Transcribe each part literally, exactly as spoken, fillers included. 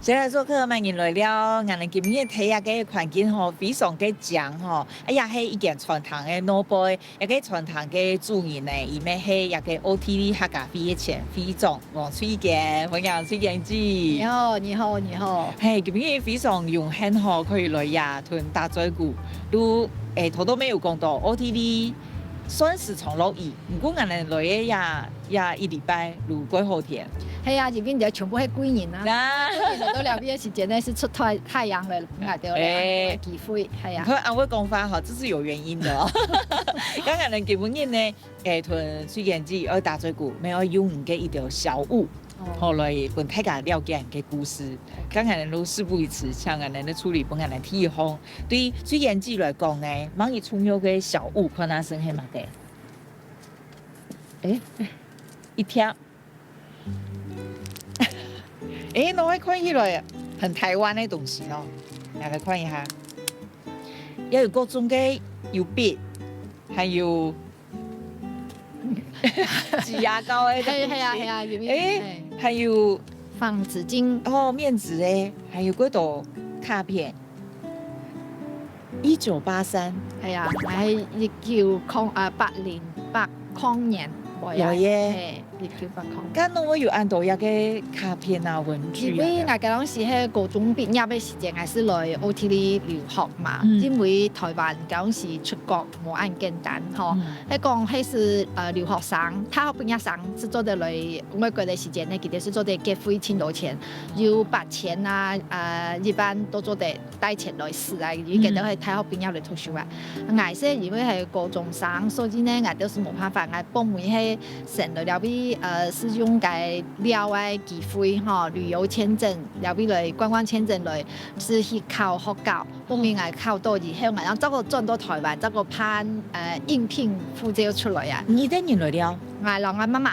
接下來做客，歡迎來尞。𠊎等今日在這个環境吼，非常个靚吼，哎呀，係一間餐廳个外背，這个餐廳个主人呢，佢乜係這个奧地利客家會个前會長王翠娟，歡迎翠娟姐。你好，你好，你好。嘿，今日非常榮幸吼，可以來呀，同打嘴鼓，都誒，頭頭尾有講到奧地利算時常落雨，毋過𠊎等來个呀，呀一禮拜就蓋好天。係啊，這邊就全部係貴人啊，啊貴人來到這邊个時間呢，係出太太陽了，𠊎兜个機會，係啊。你看恁會講法吼，這是有原因的哦。剛剛呢，今晡日呢，誒，同翠娟姐愛打嘴鼓，乜愛用你个一條小物，哦，好來分大家了解你个故事。剛剛呢，都事不宜遲，請𠊎等个助理分𠊎等提供。對翠娟姐來講呢，麼个重要个小物，看下先係麼个？誒，一條。 誒，拿來看起來很台灣的東西哦，拿來看一下。也有各種个，有筆，還有擠牙膏的東西。係，係啊，係啊，有面，誒，係。還有放紙巾。哦，面紙誒，還有幾多卡片。 一九八三。係啊，𠊎係一九空，呃，八零，八空年，無呀。無耶。係，一九八空。該仰會有恁多這个卡片啊、文具啊？因為𠊎該當時係高中畢業个時間，𠊎係來奧地利留學嘛。嗯。因為台灣該當時出國無恁簡單吼。嗯。係講係，呃，留學生，大學畢業生係做得來外國个時間呢，佢兜係做得結費盡多錢，有八千啊，呃，一萬都做得 帶錢來使啊，佢兜係大學畢業來讀書啊。𠊎係因為係高中生，所以呢，𠊎兜係無辦法，𠊎本來係先來這位，呃，係用該尞个機會吼，旅遊簽證，這位來觀光簽證來，係去考學校。本來𠊎考到以後，𠊎正再過轉到台灣，再過辦，呃，應聘護照出來啊。你一個人來尞？𠊎摎𠊎媽媽。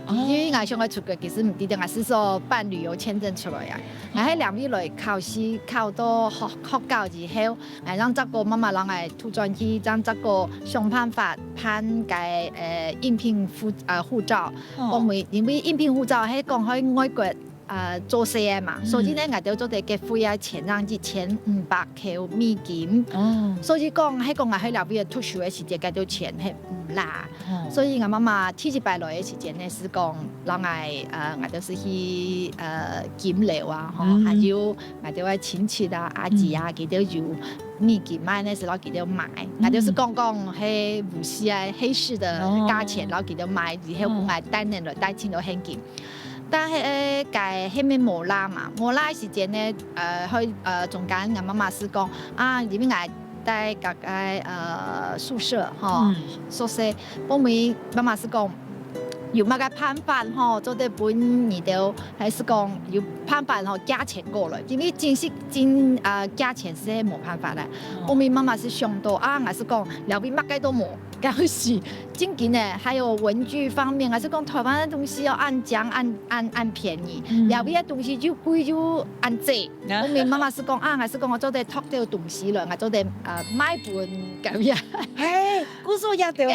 哦。因為𠊎想愛出國，其實毋知得，𠊎係說辦旅遊簽證出來啊。𠊎係兩位來考試，考到學，學校以後，𠊎正再過媽媽摎𠊎渡轉去，正再過想辦法辦該，呃，應聘護，呃，護照。哦。因為，因為應聘護照係講去外國，呃，做事个嘛，嗯。所以呢，𠊎兜做得結費啊，錢正一千五百箍美金。哦。所以講，係講𠊎係兩位讀書个時節，該兜錢係毋罅。 哦。所以𠊎媽媽第一擺來个時節呢，係講摎𠊎，呃，𠊎兜係去，呃，金流啊，吼，嗯。還有𠊎兜个親戚啊、阿姊啊，嗯。佢兜有物件賣呢，係摎佢兜買。嗯。𠊎兜係講講係無錫个黑市个價錢，哦。摎佢兜買，以後分𠊎帶等來帶盡多現金。哦。但係，呃，該係無罅嘛，無罅个時節呢，呃，去，呃，中間𠊎媽媽係講，啊，因為𠊎 在該个，呃，宿舍，吼，嗯。宿舍，後尾媽媽係講，有麼个辦法，吼，做得分你兜，還係講有辦法，吼，寄錢過來，因為真實真，呃，寄錢係無辦法个。哦。後尾媽媽係想到，啊，𠊎係講，這位麼个都無，該時正經个，還有文具方面，𠊎係講台灣个東西哦，恁靚，恁，恁，恁便宜，嗯。這位个東西又貴又恁濟。 啊。後面媽媽係講，啊，𠊎係講𠊎做得擇兜東西來，𠊎做得，呃，賣分佢兜。嘿，故所也就係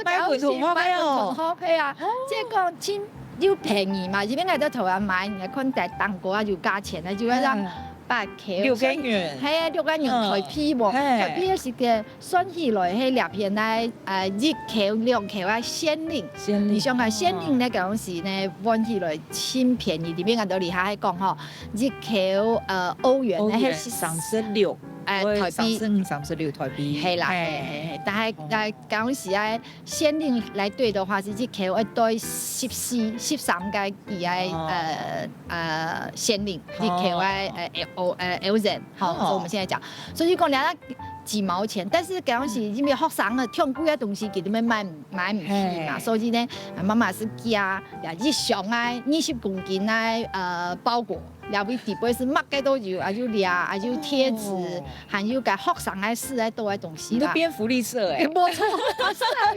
賣分同學个哦。賣分同學，係啊。哦。這講真又便宜嘛，因為𠊎在台灣買，你看在當過啊，有價錢啊，就愛讓嗯。八箍。六個銀。係啊，六個銀嗯。台幣無？嘿。台幣个時間算起來，係這片來，呃，一箍兩箍啊，先令。先令。你想看先令呢，哦。該東西呢，換起來真便宜，裡面𠊎兜這下還講吼， 一箍，呃，歐元，歐元，該係三十六，哎，對，台幣。三十五、三十六台幣。係啦，嘿。係，係，係。但係，哦。但係講實在，先令來對个話，係一箍愛對十四、十三個幾个，哦。呃，呃，先令，哦。一箍个，呃，歐，呃，歐元，吼，哦。所以我們現在講，所以講，你看幾毛錢，但是講實，因為學生个，忒貴个東西，佢兜買，買毋起嘛，嘿。所以呢，媽媽係寄啊，一箱啊，二十公斤啊，呃，包裹。 這位底背係麼个都有，啊有這，啊有貼紙，哦。還有該學生个使个到个東西啦。你都變福利社欸。無錯，係啊，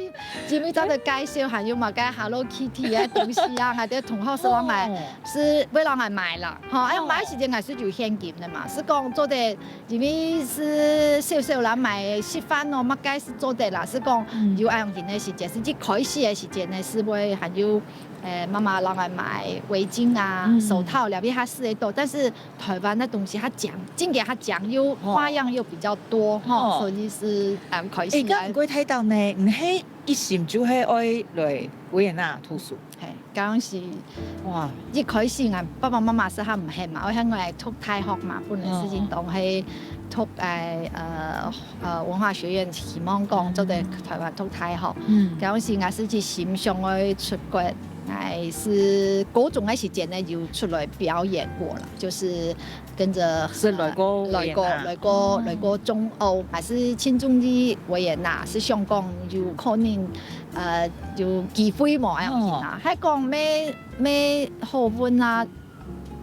因為佢兜介紹，還有麼个Hello Kitty个東西啊，𠊎兜同學係摎𠊎，哦。係會摎𠊎買啦，吼，哎，哦。買時間𠊎係有現金个嘛，係講做得，因為係少少人買食飯咯，麼个係做得啦，係講嗯。有恁樣个時間，係一開始个時間呢，係會還有呃，媽媽摎𠊎買圍巾啊、手套，了解下試得到，但是台灣的東西它講，真个它講又花樣又比較多哈，所以是蠻開心。誒，該毋過太當呢，你係一心就係愛來維也納讀書。係，當時哇，一開始啊，爸爸媽媽係還毋肯嘛，愛喊𠊎讀大學嘛，本來係應當係讀誒呃呃文化學院，希望講做得台灣讀大學。嗯，當時𠊎係一心想愛出國。 𠊎係高中个時間呢，有出來表演過啦，就是跟著係來過維也納。來過來過來過中歐，還係盡中意維也納，係想講有可能呃有機會無恁樣啦。還講乜乜好運啊，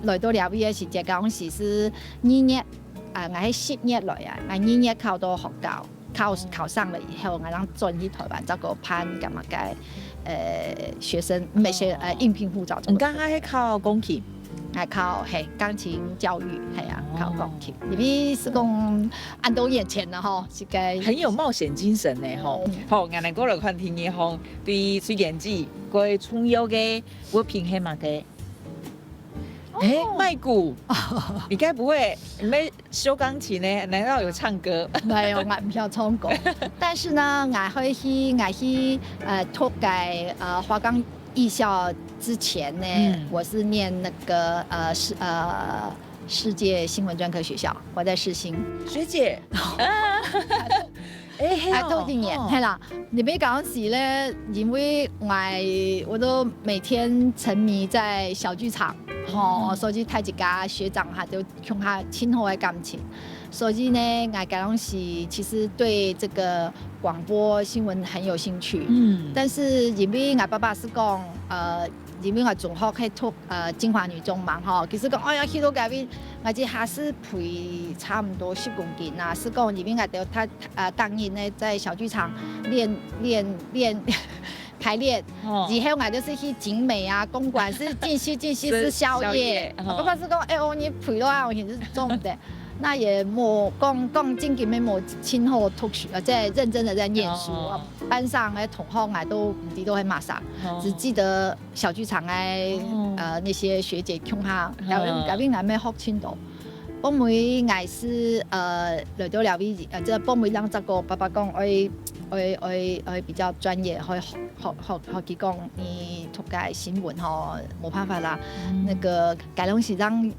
來到這位个時節，當時係二月，啊，𠊎係十月來啊，𠊎二月考到學校。 考考上了以後，𠊎正轉去台灣，再過辦該麼个，呃，學生，毋係學，呃，應聘護照。你剛剛還考鋼琴？還考，嘿，鋼琴教育，係啊，考鋼琴。因為係講恁多年前了吼，係該很有冒險精神呢吼。好，𠊎來過來看題目吼，對水蓮姊最重要个物品係麼个？誒，麥鼓，你該不會毋係 修鋼琴呢，難道有唱歌？沒有，𠊎毋曉唱歌。但是呢，𠊎會去，𠊎去，呃，讀該，呃，華岡藝校之前呢，我是念那個，呃，世，呃，世界新聞專科學校，我在世新。學姐，誒，還有讀一年，係啦。你沒講時呢，因為𠊎，我都每天沉迷在小劇場，吼，所以大家學長哈都 共下盡好个感情。所以呢，𠊎該當時其實對這個廣播新聞很有興趣。嗯，但是因為𠊎爸爸係講，呃，因為𠊎中學係讀呃金華女中嘛，吼，其實講，哎呀，去到該位，𠊎就還係肥差毋多十公斤啊，係講因為𠊎都他呃當年呢在小劇場練練練 排練，以後𠊎就是去景美啊、公館，係進去進去係宵夜。我爸爸係講，哎哦，你肥了啊，我現在是重的。那也無講講正經，也無盡好讀書，呃，在認真的在念書。班上的同學啊，都毋知都係麼儕，只記得小劇場个呃那些學姐共下，然後𠊎也沒學盡多。 後尾𠊎係呃來到這位，呃，這後尾正知講，爸爸講愛愛愛愛比較專業，愛學學學學佢講你讀該新聞吼，無辦法啦。那個該當時正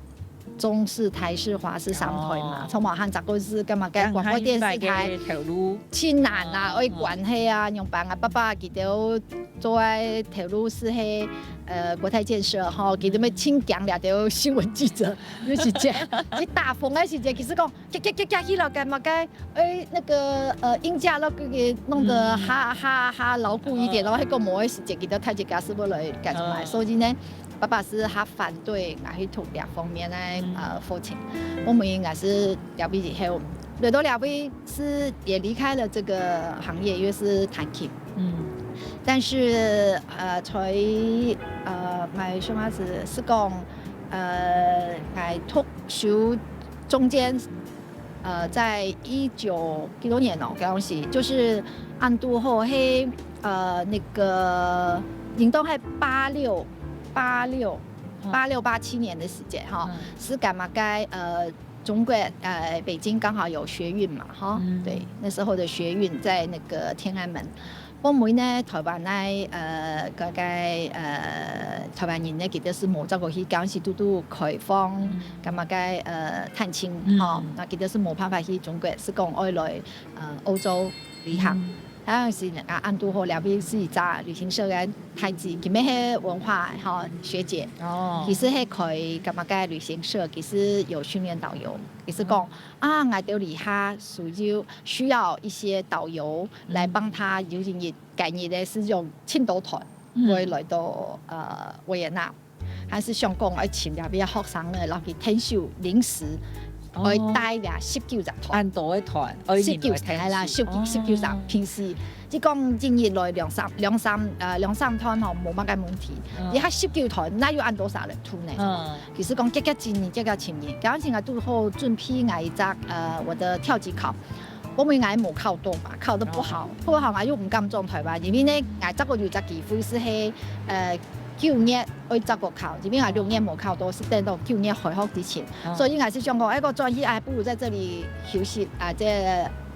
中視、台視、華視三台嘛，從無還知講係該麼个廣播電視台，頭路盡難啊，愛關係啊，仰般啊，爸爸佢兜 做个頭路係係呃國泰建設吼，佢兜乜盡驚這兜新聞記者，有時節，一打風个時節，其實講，遽遽遽遽去了，該麼个，誒，那個呃鷹架那個給弄得哈哈哈牢固一點，然後還講無个時節，佢兜大家是不是來幹什麼？所以呢，爸爸是他反對𠊎去讀這方面个呃課程，我們應該是這位以後，來到這位是也離開了這個行業，因為是彈琴。 嗯，但是呃，在呃，買什麼是是講呃，來讀書中間，呃，在一九幾多年哦，該當時就是恁堵好係呃那個，應當係八六八六八六八七年的時間哈，是該麼个呃，中國呃北京剛好有學運嘛哈，對，那時候的學運在那個天安門。 後尾呢，台灣个呃，該个呃，台灣人呢，佢兜係無照過去，當時堵堵開放，該麼个呃，探親吼，那佢兜係無辦法去中國，係講愛來呃歐洲旅行。當時啊，恁堵好，這位係一隻旅行社个太子，佢乜係文化吼學姐，佢係開該麼个旅行社，佢係有訓練導遊，佢係講啊，𠊎兜這下需要需要一些導遊來幫他有一日 該日个係有盡多團會來到呃維也納，還係想講愛請這位學生呢，然後去𢯭手臨時愛帶這十九隻團，恁多个團，愛十九團啦，十九十九隻，平時只講一日來兩三兩三呃兩三團吼，無麼个問題。這下十九團，哪有恁多儕來渡呢？其實講遽遽請人，遽遽請人，當時𠊎堵好準備𠊎一隻呃我的跳級考。 後尾𠊎無考到嘛，考得不好，不好𠊎又毋敢轉台灣，因為呢，𠊎這個有隻機會係係呃九月愛再過考，因為𠊎六月無考到，係等到九月開學之前，嗯所以𠊎係想講，哎，我轉去，哎，不如在這裡休息啊，這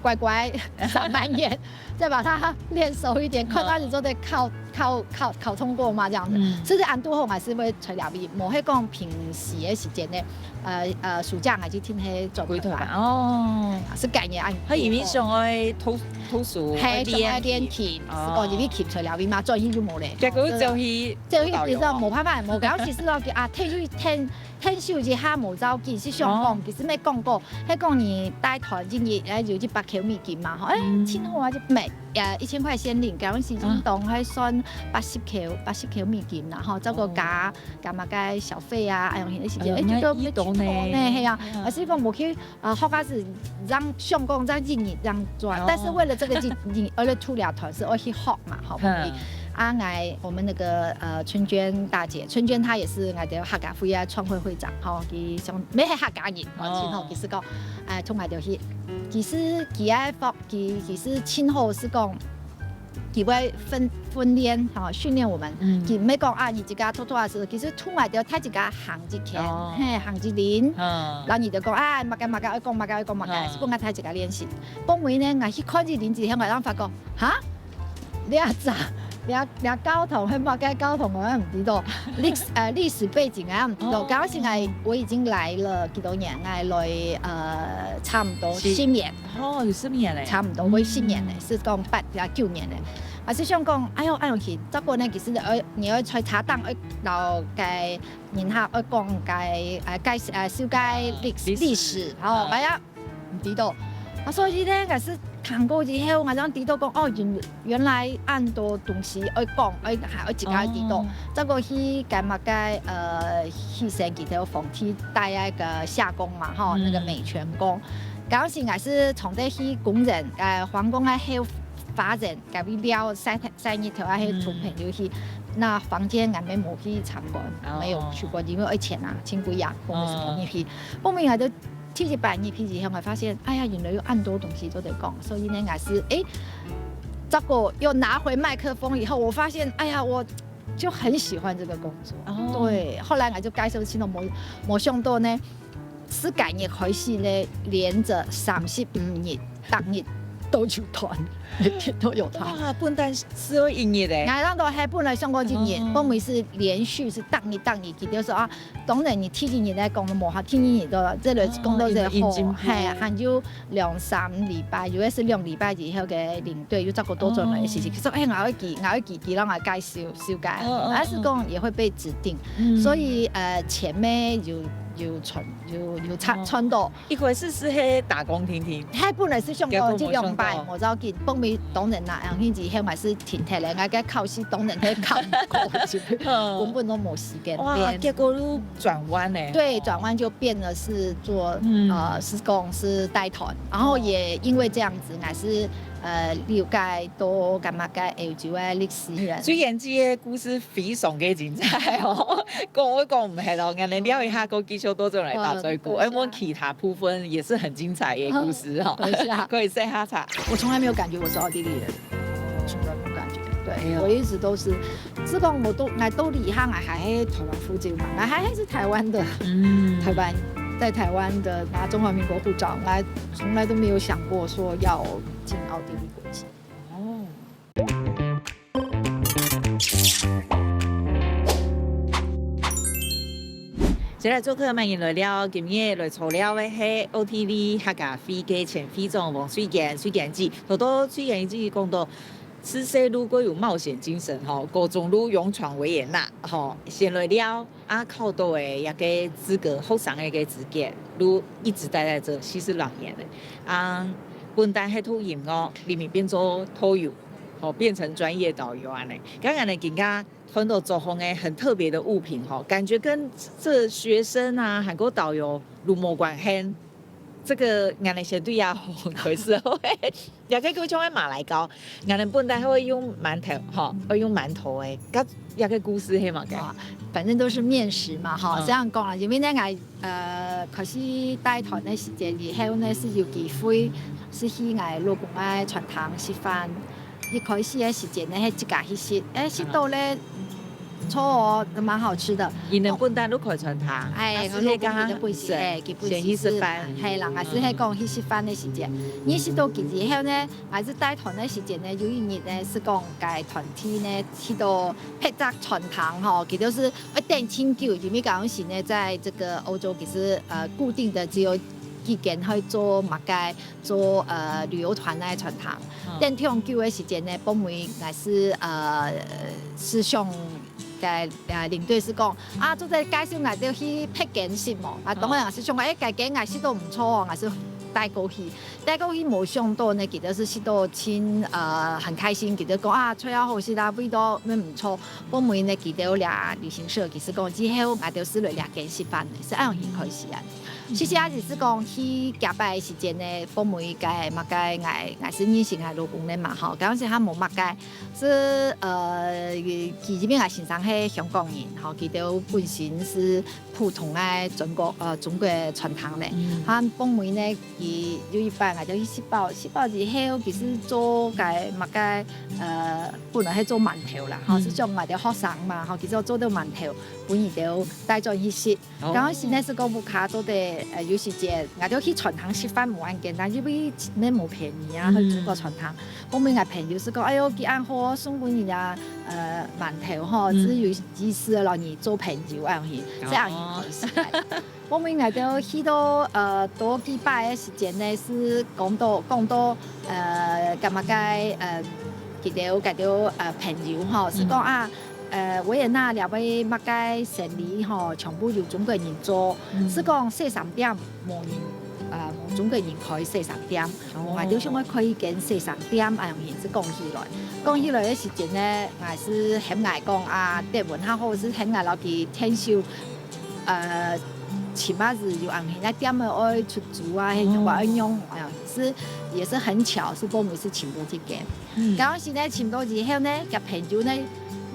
乖乖上半年，再把它練熟一點，看看你做得考考考考通過嗎？這樣子，嗯其實恁堵好，𠊎係會在這位，無係講平時个時間呢，呃呃，暑假𠊎就定係轉歸台灣台灣，哦。係概念恁堵好。佢因為想愛讀讀書，係，想愛練琴，哦係講因為琴在這位嘛，轉去就無咧。結果就去就去其實導遊哦無辦法，無搞，其實咯，啊，退休退退休一下無要緊，係想講，其實沒講過，係講你帶團一日，哎，有一百箍美金嘛，吼，哎，嗯真好啊，就每呃一千塊先領，搞完時間當還算八十箍，八十箍美金啦，吼，再過加加麼个小費啊，哎喲，那時間，哎喲哎，就都那一斗呢呢，係啊哎呀，還是講無去啊，學校係這樣想講這樣一日這樣轉哦，但是為了這個一日，為了出了團係愛去學嘛，吼，嗯啊，來我們那個呃春娟大姐，春娟她也是𠊎兜客家會啊創會會長，吼，佢想，也係客家人，吼，哦然後其實講，哎，同𠊎兜去，其實佢愛服，佢其實真好係講，佢會訓訓練，吼，訓練我們，嗯佢毋係講啊，你自家偷偷啊，係，其實同𠊎兜大自家行一圈，哦嘿，行一輪，嗯然後你就講，哎，麼个麼个愛講，麼个愛講，麼个，嗯係講𠊎大自家練習。講每呢，𠊎去看一輪之後，𠊎正發覺，哈， 這隻，這這教堂，係麼个教堂，𠊎也毋知道。歷史呃歷史背景𠊎也毋知道。哦搞到現在我已經來了幾多年，𠊎來呃差不多十十年，哦，有十年咧。差不多會十年咧，係講八也九年咧。還係想講，哎喲，哎喲，去，再過呢，其實你愛你愛在茶檔愛摎該人客愛講該呃介呃紹介歷歷史歷史，吼，哎呀。 毋知道。啊，所以呢，𠊎係聽過之後，𠊎正知道講，哦，原原來恁多東西愛講，愛還愛自家知道。哦再過去該麼个呃犧牲佢條皇帝戴那個夏宮嘛，吼，嗯那個美泉宮。當時𠊎係從這去宮人，呃，皇宮个後花園，該位尞曬太曬日頭啊，去同朋友去。那房間𠊎也無去參觀，哦沒有去過，因為愛錢啊，千幾啊，講什麼入去。後面𠊎就 第一擺入去以後，我發現，哎呀，原來有恁多東西都得講。所以呢，還是哎，結果又拿回麥克風以後，我發現，哎呀，我就很喜歡這個工作。哦對，後來我就介紹去了某某項多呢，係該日開始呢，連著三十五日，逐日都有團，每天都有團。哇，本旦係愛一日咧。𠊎當初係本來想講一日，哦後尾係連續係逐日逐日，佢就說啊，當然你第一日來講無效，第二日都，這個講到這好，哦有進步嘿，還有兩三禮拜，有一次兩禮拜以後个領隊又照顧多轉來个事情，佢說，哎，𠊎愛記，𠊎愛記，佢讓𠊎介紹紹介，哦哦還係講也會被指定，嗯所以呃前面有有傳有有傳傳到。 一開始係去打工定定，係本來係想講一兩擺，結果無想到無要緊，後尾當然啦，然後以後還係停下來，𠊎个考試當然係考毋過，嗯根本都無時間哇，練。結果又轉彎呢。對，轉彎就變了是做嗯呃，係講係帶團，然後也因為這樣子，還係呃了解到該麼个歐洲个歷史人。雖然這個故事非常个精彩哦，講我講毋係咯，𠊎等尞一下，過繼續多轉來打嘴鼓，嗯哎，我其他部分也是很精彩个故事哦，等一下可以再下場。我從來沒有感覺我是奧地利人，從來沒有感覺。對，沒有我一直都是，係講我都，𠊎都離開，𠊎還係台灣護照嘛，𠊎還係台灣的，嗯台灣在台灣的拿中華民國護照，𠊎從來都沒有想過說要進奧地利國籍。哦。接下來做客，歡迎來尞，今日來坐尞个係奧地利客家會个前會長黃水娟，水娟姊。頭到水娟姊講到，自細就過有冒險精神吼，高中就勇闖維也納吼，先來尞，啊考到个一個資格，學生个資格，就一直待在這四十來年了。啊，本旦係讀音樂，後面變做導遊，吼，變成專業導遊恁呢。剛剛呢，今下 看到左方个很特別的物品吼，感覺跟這學生啊，還過導遊有無關係。這個𠊎等先對啊開始好。這個就像个馬來糕，𠊎等本來會用饅頭吼，會用饅頭个，該這個故事係麼个？啊，反正都是麵食嘛哈，嗯這樣講啦，因為呢，𠊎呃開始帶團个時間以後呢，係有機會，係去𠊎老公个餐廳食飯。一開始个時間呢，係自家去食，誒，食到咧，嗯，錯哦，蠻好吃的。佢等本旦都開餐廳，哎，啊，係該下，佢等本身，係，佢本身係，係啦，𠊎係講去食飯个時節，認識到佢以後呢，𠊎係帶團个時節呢，有一日呢，係講該團體呢去到別隻餐廳吼，佢兜係愛等盡久，因為當時呢，在這個歐洲其實呃固定的只有幾間會做麼个做呃旅遊團个餐廳。等當久个時節呢，後尾𠊎係呃係想 个呃領隊係講啊，做得介紹𠊎兜去別間食無？啊，當然係想講，誒，該間𠊎食到毋錯哦，𠊎係帶過去，帶過去無想到呢，佢兜係食到盡呃很開心，佢兜講啊，菜也好食啦，味道乜毋錯。後尾呢，佢兜這旅行社其實講之後，𠊎兜係來這間食飯个，係恁樣開始啊。其實也係講去幾擺个時間呢，後尾个麼个𠊎𠊎係認識𠊎老公个嘛吼，當時還無麼个。 係呃，佢因為𠊎先生係香港人，吼，佢兜本身係普通个中國呃中國傳統个。佢後尾呢，佢有一擺𠊎兜去食飽，食飽之後，佢係做个麼个呃，本來係做饅頭啦，吼，係像𠊎兜學生嘛，吼，佢就做到饅頭，分佢兜帶轉去食。 當時呢係講屋下做得呃有時節，𠊎兜去餐廳食飯無恁簡單，因為乜無便宜啊，去中國餐廳。後尾𠊎朋友係講，哎喲，佢恁好送分人家呃饅頭吼，係有意思个咯，你做朋友恁樣，係恁樣意思。後尾𠊎兜去到呃多幾擺个時間呢，係講到講到呃，該麼个呃，佢兜佢兜呃朋友吼，係講啊。 呃，維也納這位麼个生理吼，全部由中國人做，係講洗衫店無人，呃，無中國人開洗衫店，𠊎兜想愛開一間洗衫店，恁樣係講起來。講起來个時節呢，𠊎係喊𠊎講啊，德文較好，係喊𠊎摎佢牽手，呃，尋下係有恁樣个店个愛出租啊，還係愛用，啊，係也係很巧，係後尾係尋到這間。 當時呢，尋到以後呢，佢朋友呢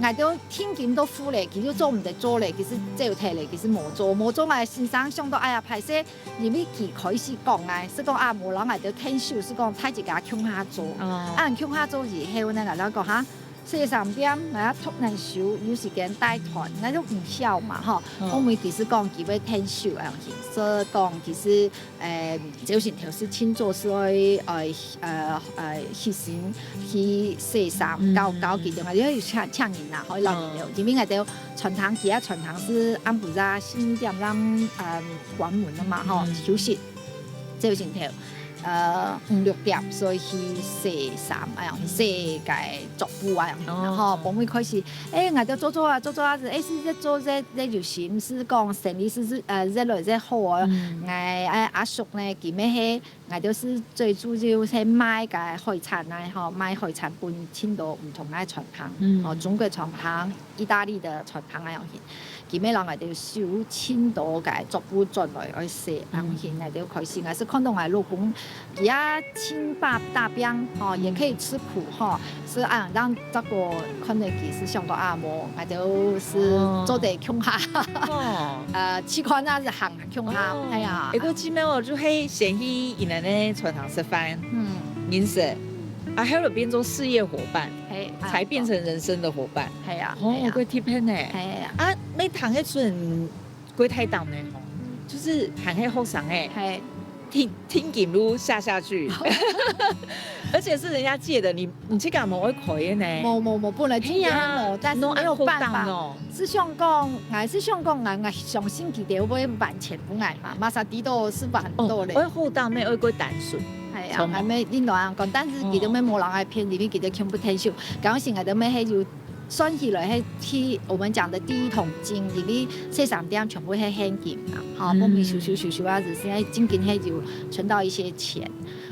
，𠊎兜定金都付咧，佢就做毋得做咧，佢係走忒咧，佢係無做，無做𠊎先生想到，哎呀，歹勢，因為佢開始講啊，係講啊，無摎𠊎兜牽手，係講大自家共下做，啊，共下做以後呢，𠊎就講哈，洗衫店，𠊎也托人手，有時間帶團，𠊎就毋曉嘛吼，後尾佢係講佢會牽手恁樣，係講佢係 呃，朝晨頭係盡早係愛愛呃呃起身去洗衫，搞搞佢兜啊，因為有請請人啊，可以摎人兜，因為𠊎兜餐廳其他餐廳係暗晡夜十二點正呃關門个嘛吼，休息。朝晨頭呃五六點，所以去洗衫，哎呀，去洗个桌布啊，然後後尾開始，誒，𠊎兜做做啊做做啊，誒，係越做越 這有時毋係講生理係呃越來越好哦。𠊎呃阿叔呢，佢乜係，𠊎兜係最主要係賣个海產啊，吼，賣海產分盡多毋同个餐廳，吼，中國餐廳、義大利个餐廳恁樣去。佢乜摎𠊎兜收盡多个桌布轉來愛洗，恁樣去𠊎兜開心。𠊎係看到𠊎老公，佢也盡把打拚，吼，也可以吃苦，吼， 係恁樣，當這個看到佢係想到啊，無，𠊎兜係做得共下，呃，試看啊，係行共下，哎呀，誒，過盡尾哦，就係先去佢等个餐廳食飯，認識，啊，後來變做事業夥伴，係，才變成人生的夥伴。係啊，哦，過特別呢。係啊，啊，你讀个時陣， 過大膽呢吼，就係還係學生誒，係，定定金都下下去，而且是人家借的，你你自家無愛開的呢。無無無，本來就無，但是沒有辦法。係想講，𠊎係想講，𠊎𠊎相信佢兜會還錢分𠊎嘛，麼儕知道係還到咧。愛好膽，乜愛過單純。係啊，還無恁樣講，但是佢兜乜無人愛騙，因為佢兜全部天秀，當時𠊎兜乜係有 算起來，係第我們講的第一桶金，因為洗衫店全部係現金嘛，吼，後尾收收收收啊，係現在正經係有存到一些錢。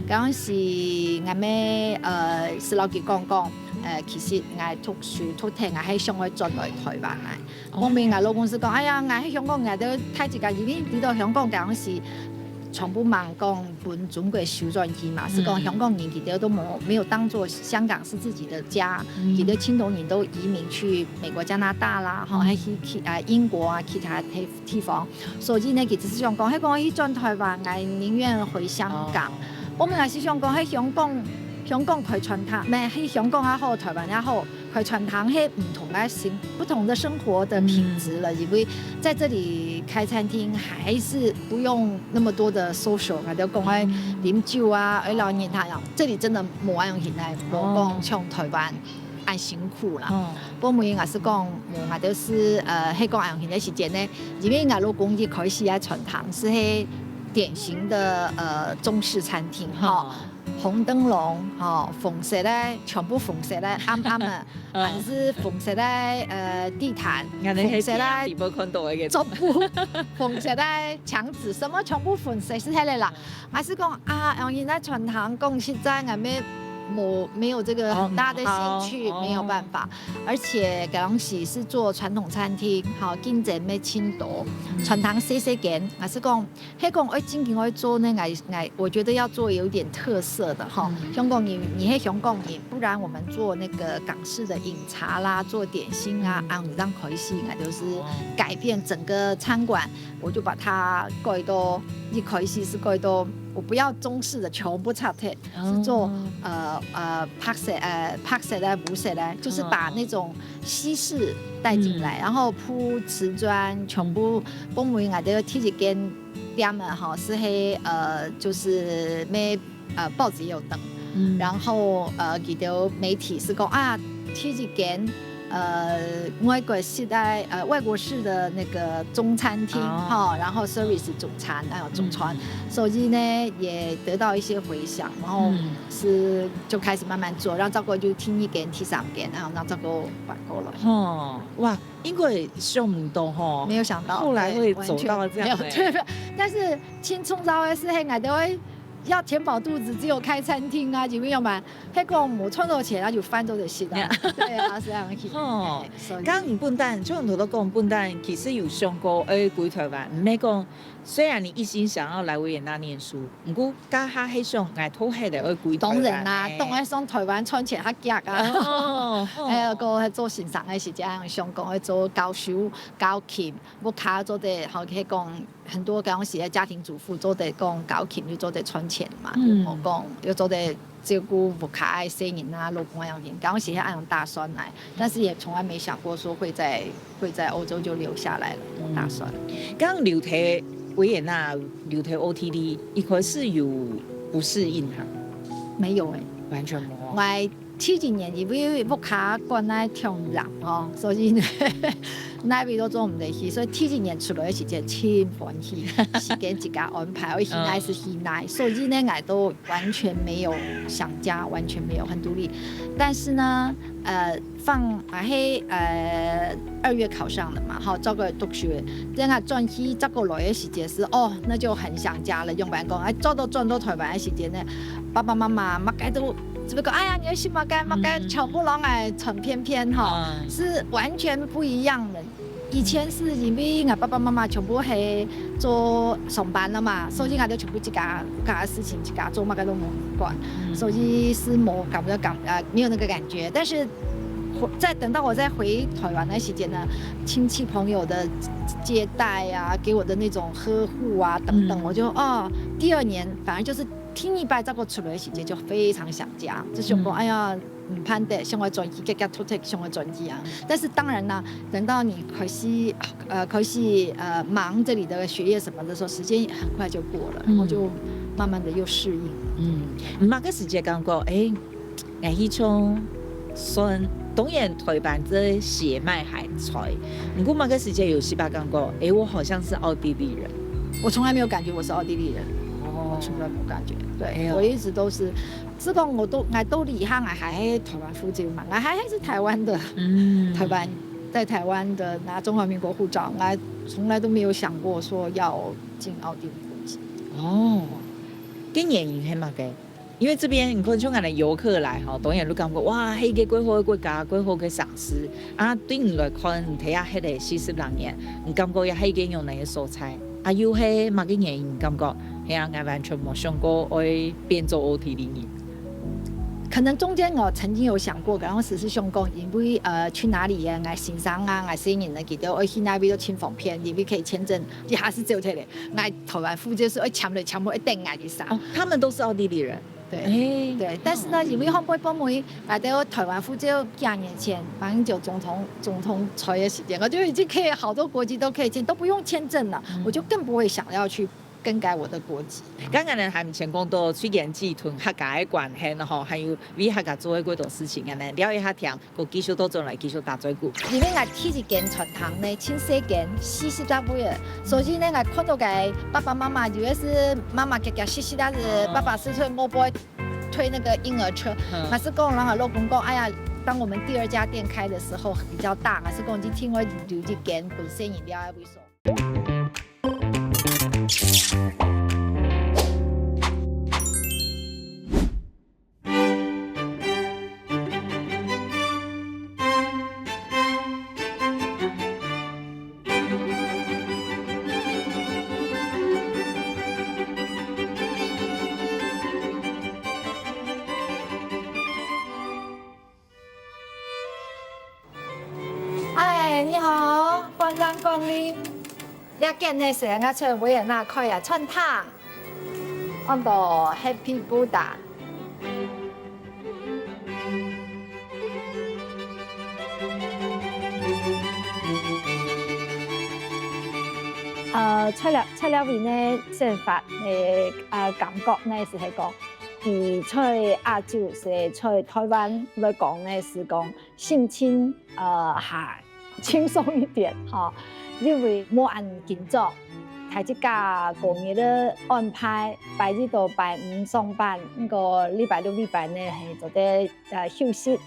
當時𠊎乜呃係摎佢講講，呃，其實𠊎讀書讀忒，𠊎係想愛轉來台灣來。後尾𠊎老公係講，哎呀，𠊎係香港，𠊎兜大自家，因為知道香港當時全部吂講 分中國收轉去嘛，係講香港人佢兜都無沒有當作香港是自己的家，佢兜盡多人都移民去美國、加拿大啦，吼，還去去啊英國啊其他地地方，所以呢，佢就係想講，係講去轉台灣，𠊎寧願回香港。我本來係想講，係香港香港開餐廳，毋係，係香港也好，台灣也好，開餐廳係毋同个生不同的生活的品質了，因為在這裡開餐廳還是不用那麼多的 social，啊，就講愛啉酒啊，愛摎人談啊，這裡真的無恁樣形態，無講像台灣恁辛苦啦。哦，不過也是講，嗯，啊，就是呃，係講恁樣形个時間呢，因為𠊎老公一開始个餐廳係係典型的呃中式餐廳哈。 紅燈籠，吼，紅色个，全部紅色个，暗暗个，還是紅色个呃地毯，紅色个桌布，紅色个牆紙，什麼全部紅色係係个啦。還係講啊，然後現在餐廳講實在，𠊎乜無沒有這個很大的興趣，沒有辦法。而且該當時是做傳統餐廳，吼，競爭乜盡多，餐廳細細間，還係講 係講愛正經愛做呢，𠊎𠊎我覺得要做有點特色的哈。香港人，你係香港人，不然我們做那個港式的飲茶啦，做點心啊，啊，你這樣開始，𠊎就是改變整個餐館，我就把它改到一開始是改到我不要中式的，全部拆掉，是做呃呃白色呃白色的、烏色的，就是把那種西式帶進來，然後鋪瓷磚，全部分𠊎兜第一間 店啊，吼，係係呃，就是賣呃報紙有登，然後呃，佢兜媒體係講啊，第一間呃外國式的呃外國式的那個中餐廳，吼，然後service中餐啊中餐，所以呢也得到一些迴響，然後是就開始慢慢做，然後照過就第二間、第三間，然後照過搬過來。吼，哇，應該想毋到吼，沒有想到，後來會走到這樣，對，完全沒有，對，但是 盡創造个係，係𠊎兜愛要填飽肚子，只有開餐廳啊，有沒有嘛？係講無賺到錢，那就飯做得食啊。對啊，係恁樣去。吼，所以，剛你本旦，像你頭頭講，本旦其實有想過愛歸台灣，毋係講，雖然你一心想要來維也納念書，毋過該下係想𠊎頭下个愛歸台灣。當然啦，當然上台灣賺錢較遽啊。哦，哎呀，過做先生个時間，想講愛做教授、教琴， 屋下做得，好，可以講很多當時个家庭主婦做得講教琴又做得賺錢嘛，嗯，又講又做得照顧屋下个細人啊、老公啊樣形，當時係恁樣打算來，但是也從來沒想過說會在會在歐洲就留下來了，沒有打算。剛留在維也納，留在奧地利，一開始有不適應哈？沒有欸，完全沒有。我 第一年因為屋下管到忒嚴哦，所以呢，哪位都做毋得去，所以第一年出來个時間盡歡喜，時間自家安排，愛去哪就去哪，所以呢，𠊎都完全沒有想家，完全沒有，很獨立。但是呢，呃，放啊嘿，呃，二月考上了嘛，好，照過讀書，等下轉去照過來个時間係，哦，那就很想家了。用白講，哎，早都轉到台灣个時間呢，爸爸媽媽麼个都 只不過哎呀，你愛食麼个，麼个全部攏愛穿便便吼，是完全不一樣的。以前是因為𠊎爸爸媽媽全部係做上班个嘛，所以𠊎兜全部自家，自家个事情自家做，麼个都無管，所以是無感覺感呃沒有那個感覺。但是回再等到我再回台灣个時間呢，親戚朋友的接待啊，給我的那種呵護啊等等，我就哦，第二年反而就是 第二擺再過出來个時間就非常想家，就想講，哎呀，毋盼得，想愛轉去，遽遽讀冊，想愛轉去啊。但是當然啦，等到你開始，呃，開始呃忙這裡的學業什麼的時候，時間很快就過了，然後就慢慢的又適應。嗯，麼个時節感覺，哎，𠊎去從算，當然台灣這血脈還在，毋過麼个時節有時節感覺，哎，我好像是奧地利人。我從來沒有感覺我是奧地利人。 我從來沒感覺。對，我一直都是，係講我都，𠊎都離開，𠊎還係台灣護照嘛，𠊎還，還是台灣的，台灣，在台灣的拿中華民國護照，𠊎從來都沒有想過說要進奧地利國籍。哦，該原因係麼个？因為這邊你看，像𠊎兜遊客來吼，當然都感覺哇，係一個幾好个國家，幾好个城市。啊，對你來看，你在這歇了四十零年，你感覺這係一個仰般个所在？ 啊，又係麼个原因感覺，係啊，𠊎完全無想過會變做奧地利人。可能中間我曾經有想過，當時是想講，因為呃去哪裡啊，𠊎先生啊，𠊎細人啊，佢兜愛去哪位都盡方便，因為可以簽證，一下就走忒了。𠊎台灣護照係愛簽來簽去，愛等𠊎一下。哦，他們都是奧地利人。对，哎，对，但是呢，因为烘焙部门，啊，在我台湾护照几年前，马英九总统总统在的时间，我就已经可以好多国籍都可以签，都不用签证了，我就更不会想要去更改我的国籍。刚刚呢，还没先讲到崔健志同客家的关系呢，吼，还有为客家做了几多事情，啊，呢，聊一下天，我继续倒转来继续打嘴鼓。因为我第一间餐厅呢，真细间，四十个位，所以呢，我看到个爸爸妈妈，有的是妈妈家家四十个，爸爸是在外背 推那个婴儿车，还是讲，然后老公讲，哎呀，当我们第二家店开的时候比较大，还是讲去听我留一间本身饮料的位所。哎，你好，欢迎光临。这间呢是我在维也纳开个餐厅，安到 Happy Buddha。 呃，在這，在這位呢，生活个，呃，感覺呢，係講，比在亞洲，係在台灣來講呢，係講心情，呃，還輕鬆一點，吼，因為無恁緊張。大自家工作个安排，拜一到拜五上班，毋過禮拜六、禮拜呢，係做得，呃，休息。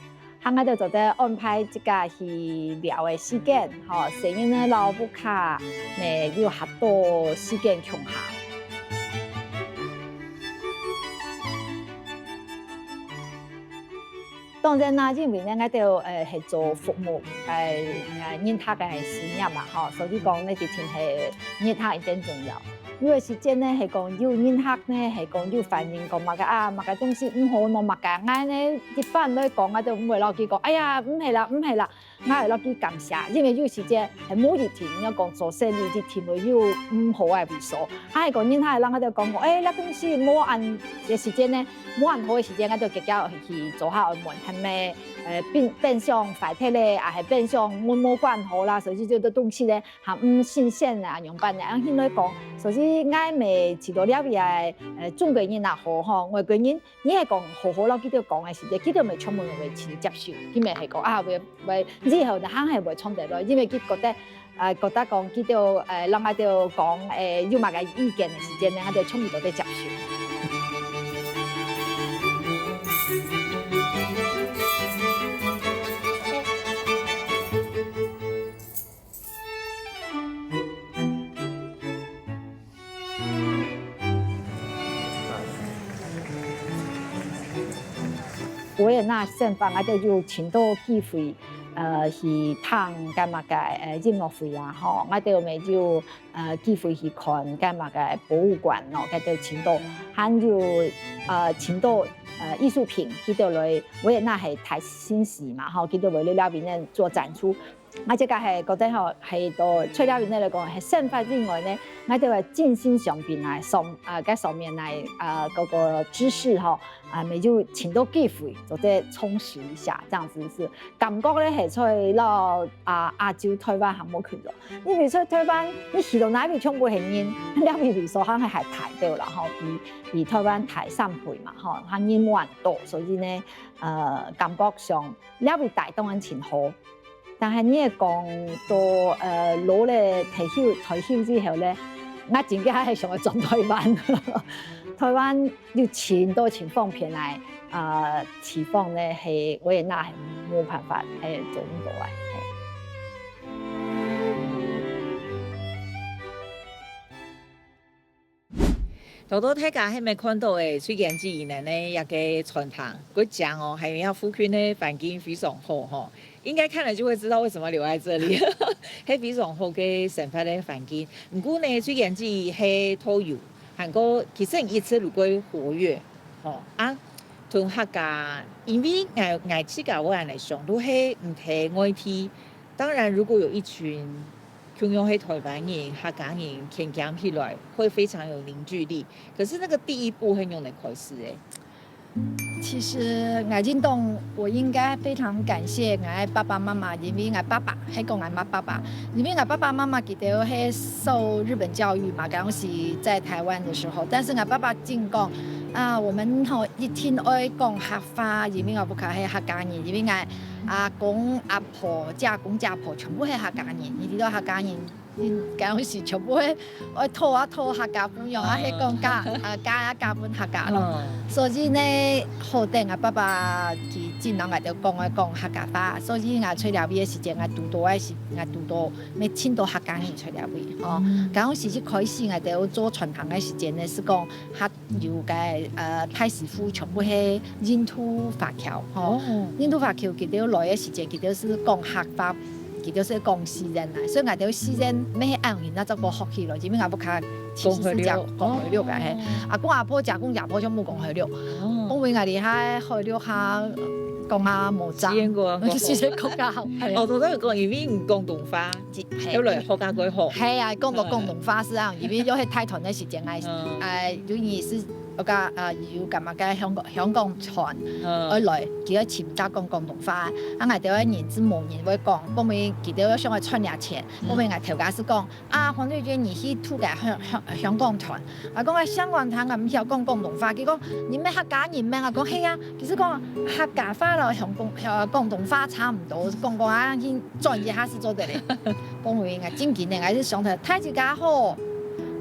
還𠊎兜做得安排自家去尞个時間，吼，細人仔摎屋下呢有較多時間共下。當然啦，因為呢，𠊎兜，呃，係做服務，呃，呃，人客个事業嘛，吼，所以講呢，一定係人客一定重要。 有个時節呢，係講有人客呢，係講有反映講麼个啊，麼个東西毋好，喏麼个，𠊎呢，一般來講，𠊎都毋會摎佢講，哎呀，毋係啦，毋係啦，𠊎會摎佢感謝，因為有時節係無一定，你愛講做生理一定會有毋好个位所，啊，係講人客會摎𠊎兜講講，哎，這東西無恁，這時節呢，無恁好个時節，𠊎就直接去做下問，係咪，呃，冰，冰箱壞忒咧，啊，係冰箱無，無關好啦，所以這兜東西呢， 還毋新鮮啊，仰般呢？恁樣來講，所以𠊎乜試著這位个，呃，中國人也好吼，外國人，你係講好好摎佢兜講个時節，佢兜乜全部會真接受，佢乜係講啊，會，會，以後呢，還係會傳得來，因為佢覺得，呃，覺得講佢兜，呃，摎𠊎兜講，呃，有麼个意見个時節呢，𠊎兜全部都會接受。 維也納生活，𠊎兜有盡多機會，呃，去聽該麼个，呃，音樂會啊，吼，𠊎兜乜有，呃，機會去看該麼个博物館咯，該兜盡多，還有，呃，盡多，呃，藝術品，佢兜來維也納係大城市嘛，吼，佢兜會來這位呢做展出。 𠊎自家係覺得吼，係到除了恁樣來講，係生活以外呢，𠊎兜个精神上邊啊，上，啊，該上面來，啊，該个知識吼，啊，乜有盡多機會做得充實一下，這樣子係感覺咧係在摎，啊，亞洲、台灣還無共樣。因為在台灣，你去到哪位全部係人，這位位所還係還大兜啦吼，比，比台灣大三倍嘛吼，還人無恁多，所以呢，呃，感覺上這位大當然盡好。 但係你講到，呃，老咧退休，退休之後咧，𠊎真个還係想愛轉台灣。台灣有盡多盡方便个，呃，地方呢，係維也納係無辦法，係做毋到个。係。 頭頭大家係無看到个，崔健志呢，這个餐廳，佢講哦，還有附近个環境非常好吼，應該看了就會知道為什麼留在這裡，係非常好个生活个環境。毋過呢，崔健志係導遊，還過其實一直都過活躍吼啊，同客家，因為𠊎，𠊎自家會恁樣想，都係毋在外地。當然，如果有一群 共樣係台灣人、客家人牽牽起來，會非常有凝聚力。可是那個第一步係仰般開始个？其實𠊎認同，我應該非常感謝𠊎爸爸媽媽，因為𠊎爸爸，係講𠊎媽爸爸，因為𠊎爸爸媽媽佢兜係受日本教育嘛，當時在台灣的時候，但是𠊎爸爸盡講啊，我們吼一定愛講客話，因為𠊎屋下係客家人，因為𠊎阿公阿婆、姐公姐婆全部係客家人，佢兜客家人。 嗯，該時全部會，會討啊討客家話，用啊，係講加，啊，加啊加分客家咯。所以呢，好得𠊎爸爸佢盡摎𠊎兜講愛講客家話，所以𠊎在這位个時節，𠊎堵到个時，𠊎堵到乜盡多客家人在這位，吼。該時一開始𠊎兜做餐廳个時節呢，係講客 有个呃大師傅全部係印度華僑吼。印度華僑佢兜來个時節，佢兜係講客話，佢兜係講四縣啊，所以𠊎兜四縣乜係恁樣那照顧學起來，因為𠊎屋下其實係講海陸个嘿。阿公阿婆、姐公姐婆全部講海陸，因為𠊎這下海陸下講啊無差，四縣國家好。哦，頭先有講，因為你廣東話，後來學啊過好。係啊，講到廣東話係啊，因為又係大團个時間，哎，哎，有意思。 我講啊，有感覺个香港香港團，愛來，佢愛尋搭講廣東話，啊，𠊎兜个人係無人會講，講明佢兜想愛賺若錢，講明𠊎頭家係講，啊，黃麗娟你去討个香香香港團，啊，講个香港團啊，毋曉講廣東話，佢講你乜客家人咩？啊，講係啊，其實講客家話咯，香港呃廣東話差毋多，講講啊，去轉一下係做得咧。講明啊，正經个，𠊎係想到大自家好。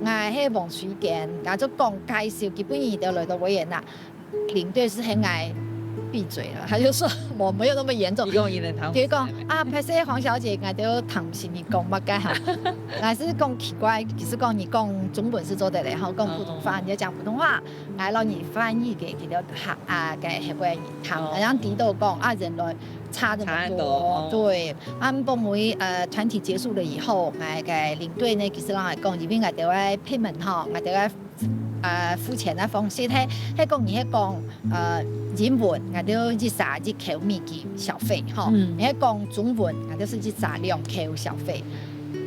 𠊎係黃水娟，𠊎就講介紹，基本佢兜來到維也納，領隊係喊𠊎閉嘴了，他就說我沒有那麼嚴重。佢講佢能聽。佢講啊，歹勢，黃小姐，𠊎兜聽毋識你講麼个哈。𠊎係講奇怪，其實講你講中文係做得个，吼，講普通話，你就講普通話，𠊎摎你翻譯給佢兜客啊，給客家人聽，然後佢兜講啊，原來差這麼多，差很多，哦。對。 啊，後尾呃團體結束了以後，𠊎个領隊呢，其實摎𠊎講，因為𠊎兜个payment吼，𠊎兜个呃付錢个方式，係係講你係講呃英文，𠊎兜一儕一箍美金小費吼，你係講中文，𠊎兜係一儕兩箍小費。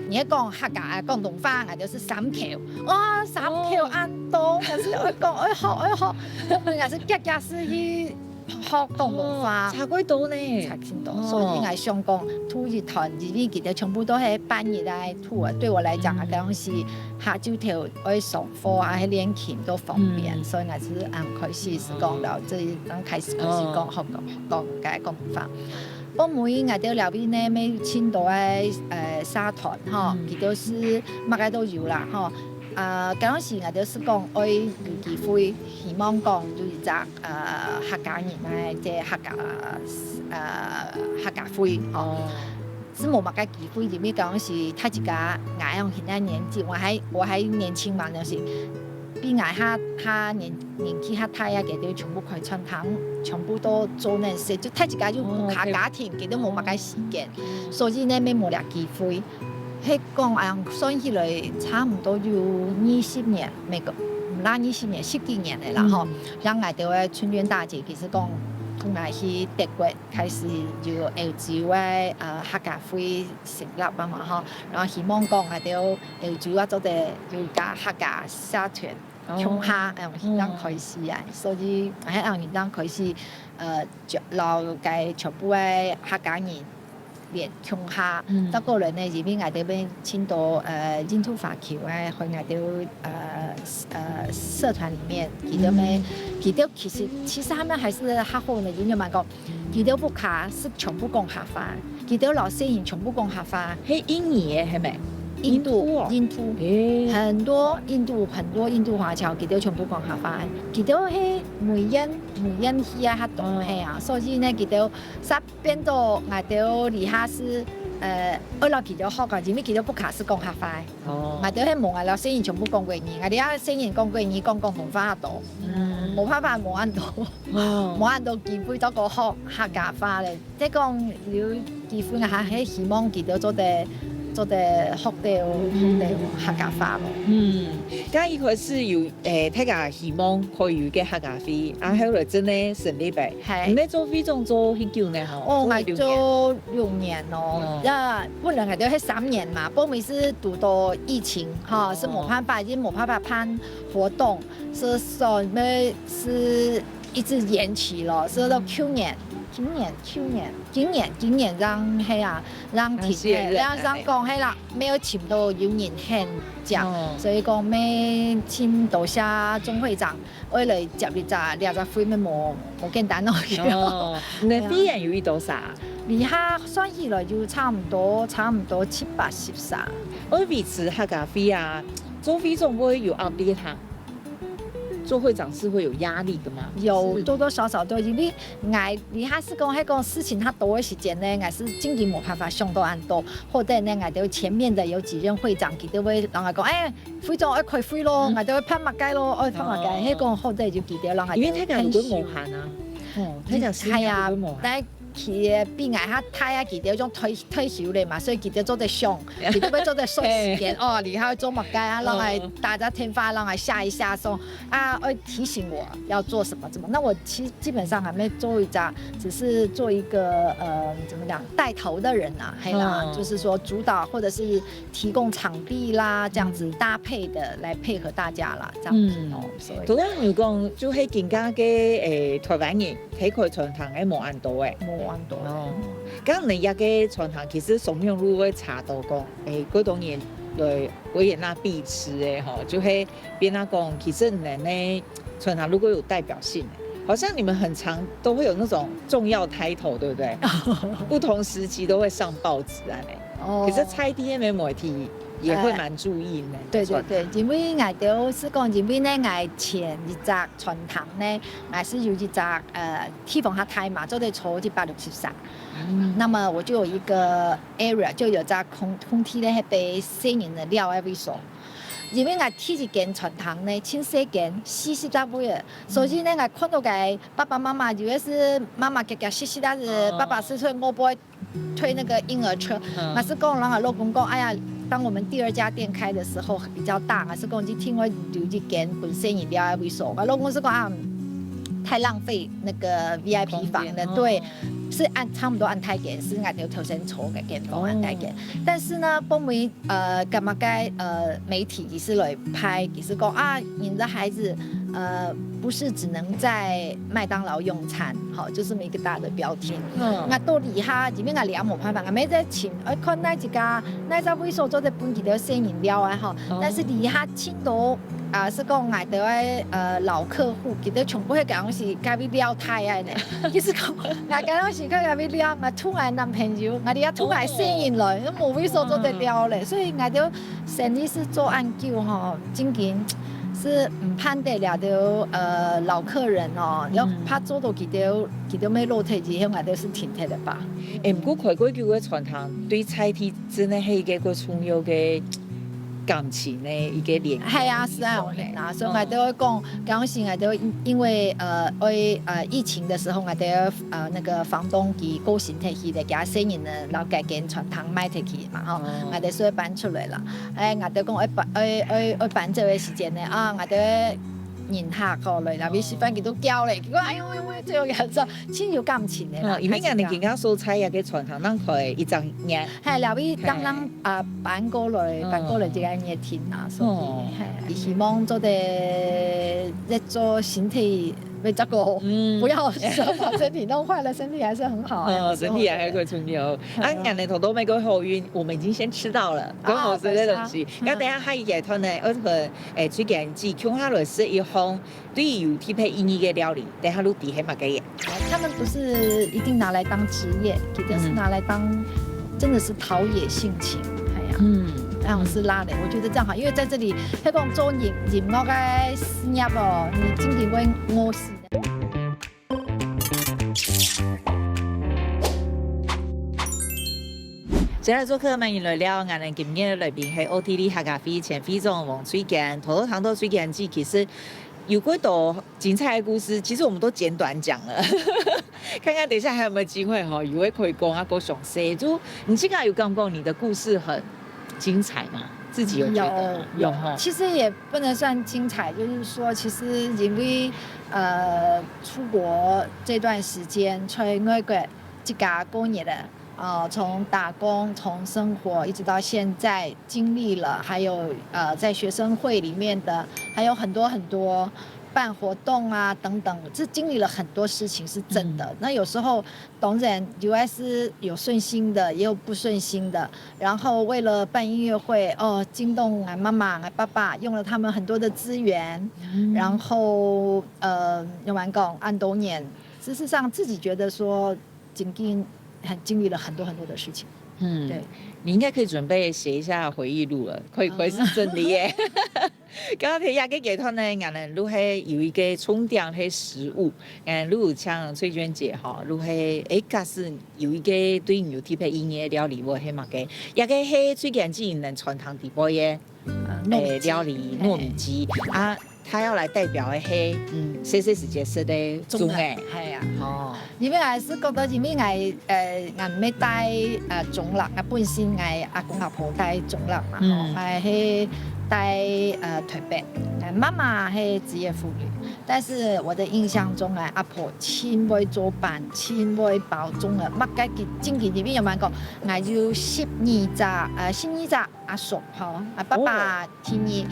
你係講客家呃廣東話，𠊎兜係三箍，哇，三箍恁多，但是愛講愛學愛學，𠊎係遽遽係去 學廣東話。哦，差幾多呢？差盡多。哦。所以𠊎想講，tour一團，因為佢兜全部都係半日來tour，對我來講啊，嗯。該種係下晝頭愛上課啊，去練琴都方便，嗯。所以𠊎係恁開始係講到，嗯。這剛開始開始講，哦。學講，學講該廣東話。後尾𠊎兜了邊呢，乜有盡多个呃社團吼，嗯。佢兜係麼个都有啦吼。 呃，該當時𠊎兜係講愛有機會，希望講有一隻呃客家人个這客家呃客家會吼。哦。係無麼个機會，因為該當時大自家𠊎樣現在年紀，我還我還年輕嘛，就是比𠊎較較年年紀較大啊，佢兜全部開餐廳，全部都做恁事，就大自家就屋下家庭，哦，OK。佢兜無麼个時間，嗯。所以呢，乜無這機會。 係講恁算起來，差毋多有二十年，無過，毋啦二十年，十幾年个啦吼。嗯。像𠊎兜个春燕大姐，其實講，同𠊎去德國開始有歐洲个呃客家會成立啊嘛吼，然後希望講𠊎兜歐洲啊做得有一個客家社團，哦。共下，嗯，恁樣開始啊，所以，係恁樣開始，呃，就摎該全部个客家人 連共下。嗯。再過來呢，因為𠊎兜乜盡多呃印度華僑啊，在𠊎兜呃呃社團裡面，佢兜乜，嗯。佢兜其實其實他們還是較好呢，因為嘛講，佢兜屋下係全部講客話，佢兜老先生全部講客話。係印尼个係無？印度，印度哦。印度，欸。很多印度很多印度華僑，佢兜全部講客話，佢兜係每年每年去啊，較多，哦。係啊，所以呢，佢兜煞 變到𠊎兜這下係呃愛摎佢兜學啊，因為佢兜屋下係講客話。哦。𠊎兜係無，𠊎摎細人全部講國語，𠊎兜細人講國語，講廣東話較多。嗯。無辦法，無恁多，哦。無恁多機會做過學客家話咧。再講有機會，𠊎還係希望佢兜做得做得學到學到客家話咯。嗯，該一開始有 欸，大家希望可以有一個客家會，啊，後來真个成立了。係。你做會長做幾久呢？吼，哦，𠊎做六年。做六年咯。哦。那本來𠊎兜係三年嘛，後尾係堵到疫情，吼，哦。係無辦法，已經無辦法辦活動，係算係一直延期了，是到去年，今年、去年、今年、今年让，嘿啊，让停，啊，是，嘿，让，让讲，嘿啦，没有请到有人肯讲，哦。所以讲，没请到下钟会长，为了接一只，两只会没无，无简单哦。哦，你的会员有几多少？你下算起来就差不多，差不多七八十啥。我维持客家会啊，做会总会有压力哈。 做会长是会有压力的吗？有，是。多多少少都，因为𠊎，你还是讲，还讲事情他多的时间呢，还是经营没办法想到很多，或者呢，俺都前面的有几任会长，佢都会让我讲，哎，会长要开会咯，嗯。俺都会拍马盖咯，哎，拍马盖，哦。还讲后代就记得让俺因为他讲有个模范啊，哦，他讲是哎呀，有个模范。来 佢比𠊎較大啊，佢都種退，退休了嘛，所以佢都做得想，佢都會做得算時間。哦，你還要做麼个啊？然後還打個電話，然後還嚇一嚇，說啊，會提醒我要做什麼，怎麼？那我其實基本上還沒做一家，只是做一個呃，怎麼講，帶頭的人啊，嘿啦，嗯。就是說主導或者是提供場地啦，這樣子搭配的來配合大家啦，這樣子哦。嗯。所以，頭先你講，就係今个个誒，台灣人 開開餐廳个無恁多誒。無恁多。哦，該你這个餐廳其實松勇路會查到講，誒，幾多人來維也納必吃誒吼，就會變啊講，其實你个餐廳如果有代表性誒，好像你們很常都會有那種重要title，對不對？不同時期都會上報紙啊，哦。可是在地那邊媒體也會蠻注意你們的呃，對，對，餐廳。對，因為𠊎兜係講，因為呢，𠊎前一隻餐廳呢，𠊎係有一隻呃 地方較大嘛，做得坐一百六十三。嗯。那麼我就有一個area，就有隻空，空地咧，係分細人仔尞个位所。因為𠊎第一間餐廳呢，盡細間，四十隻位个，所以呢，𠊎看到个爸爸媽媽，有个係媽媽遽遽息息，但是爸爸係推外背，推那個嬰兒車，嗯。還係講，然後老公講，哎呀，當我們第二家店開的時候比較大，還係講一定會有一間分細人尞个位所。𠊎老公係講啊，太浪費那個V I P房了，空間，對，哦。係恁，差不多恁大間，係𠊎兜頭先坐个間房恁大間。哦。但是呢，後尾，呃，感覺該，呃，媒體佢係來拍，佢係講啊，你的孩子，呃，不是只能在麥當勞用餐，好，就這麼一個大的標題。嗯。𠊎到這下，因為𠊎這下無辦法，𠊎乜在尋，呃，看哪一家，哪隻位所做得分佢兜細人尞啊，吼。哦。但是這下盡多 啊，係講𠊎兜个，呃，老客戶，佢兜全部係講係該位尞大个呢。佢係講，𠊎講係去該位尞，𠊎同𠊎男朋友，𠊎這下同𠊎細人來，都無位所做得尞咧。所以𠊎兜生意係做恁久吼，正經係毋盼得這兜，呃，老客人哦，嗯。要怕做到佢兜，佢兜乜老忒以後，𠊎兜係停忒了吧。誒，毋過開過久个餐廳，對在地真个係一個過重要个 感情个一個連結。係啊，係啊，有影啊。所以𠊎兜會講，當時𠊎兜因，因為，呃，愛，呃，疫情的時候，𠊎兜，呃，那個房東佢過身忒去了，佢个細人仔，然後該間餐廳賣忒去嘛，吼，嗯。𠊎兜所以搬出來啦。誒，𠊎兜講愛搬，愛，愛，愛搬走个時間呢，啊，𠊎兜人客過來，然後食飯佢都噭咧，結果哎喲，哎喲，最後佢做，真有感情个啦。哦，因為人家所在个餐廳，人開一整年。係，了，佢當然 啊，搬過來，嗯。搬過來這個月定啊，所以，哦。嘿，希望做得越做身體越照顧，嗯。不要把身體弄壞了，身體還是很好，哦，還不錯。身體還會重要。啊，嗯。恁樣頭到尾个好運，我們已經先吃到了，啊，講好食个東西。對啊。該等下下一個段呢，𠊎同，誒，推薦佢共下來食一項 對於有特別意義个料理，等下就知係麼个了。他們不是一定拿來當職業，有的是拿來當，嗯。真的是陶冶性情，哎呀，嗯。那種是拉的，我覺得這樣好，因為在這裡，那種做音，音樂个事業哦，你真的會餓死的。 接下來做客，歡迎來尞，𠊎等今日个來賓係奧地利客家會前會長黃翠娟。頭頭談到翠娟姊，其實有幾多精彩个故事，其實我們都簡短講了，看看等一下還有沒有機會吼，有機會可以講啊，較詳細。就你自家有感覺你的故事很精彩嗎？自己有覺得嗎？有，有吼。其實也不能算精彩，就是說，其實因為，呃，出國這段時間，在外國自家過日子， 呃，從打工、從生活一直到現在經歷了，還有，呃，在學生會裡面的，還有很多很多办活动啊等等，这经历了很多事情是真的。那有时候当然 U S 有顺心的，也有不顺心的。然后为了办音乐会，哦，惊动俺妈妈、俺爸爸，用了他们很多的资源，然后呃，用完讲按多年，事实上自己觉得说，经历很经历了很多很多的事情。嗯，对，你应该可以准备写一下回忆录了，可以可以是整理耶。刚刚提下个阶段呢，俺们都系有一个重点系食物，俺都有请翠娟姐哈，都系诶，假使有一个对你有特别意义的料理，我系么个，也个系最近进能传汤底背耶，诶，料理糯米鸡啊。他要来代表的系，嗯，谁谁时节吃的中诶，系啊，哦，因为还是觉得，因为我呃，俺没带呃中辣，俺本身俺阿公阿婆带中辣嘛，吼，俺系带呃台北，俺妈妈系职业妇女，但是我的印象中，俺阿婆真会做饭，真会包粽啊，么个正经里面有蛮讲，俺有十二只呃十二只阿叔吼，俺爸爸 第二，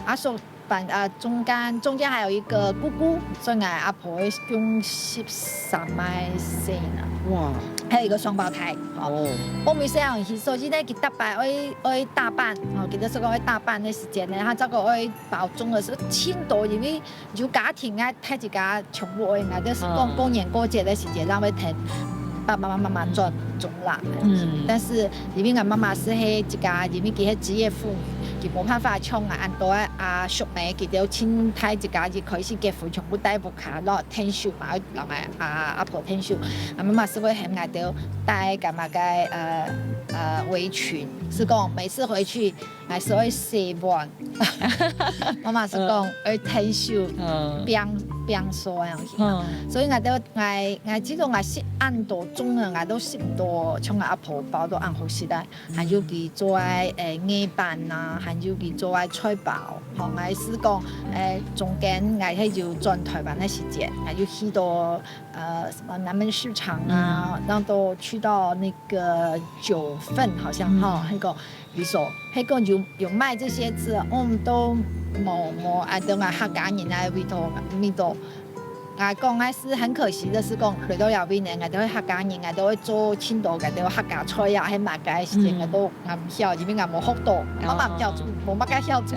阿叔反呃中间中间还有一个姑姑，所以俺阿婆共十三个孙啊，哇，还有一个双胞胎。哦，我每次要去，所以呢，佢大伯爱爱大半，哦，佢就说个爱大半的时间呢，他照顾爱包粽的时候，千多，因为有家庭啊，太自家全部爱，啊，就是过过年过节的时间，让会听爸爸妈妈转中啦。嗯，但是 因为俺妈妈是系自家，因为佢系职业妇女，佢无办法像俺多啊叔姆，佢兜亲太自家一开始结婚全部带屋下咯，添手嘛，让俺阿阿婆添手。俺妈妈是会喊俺兜带干嘛个呃呃围裙，是讲每次回去还是会洗碗。妈妈是讲会添手，冰冰说样子。所以俺兜俺俺这种俺是按多种的，俺都是多，像俺阿婆包都按好食的。 还有佢做个呃月饼啊，还有佢做个菜包，吼，还是讲呃中间还有转台湾的时间，还有去到呃什么南门市场啊，然后都去到那个九份，好像哈，那个比如说，那个有有卖这些字，我们都冇冇啊，等啊客家人啊味道味道。 啊，讲个是很可惜的是讲，来到这边呢，俺都会客家人，俺都会做青岛，俺都有客家菜啊，还买个时间，俺都俺不晓，因为俺没学到，我嘛不晓做，没么个晓做，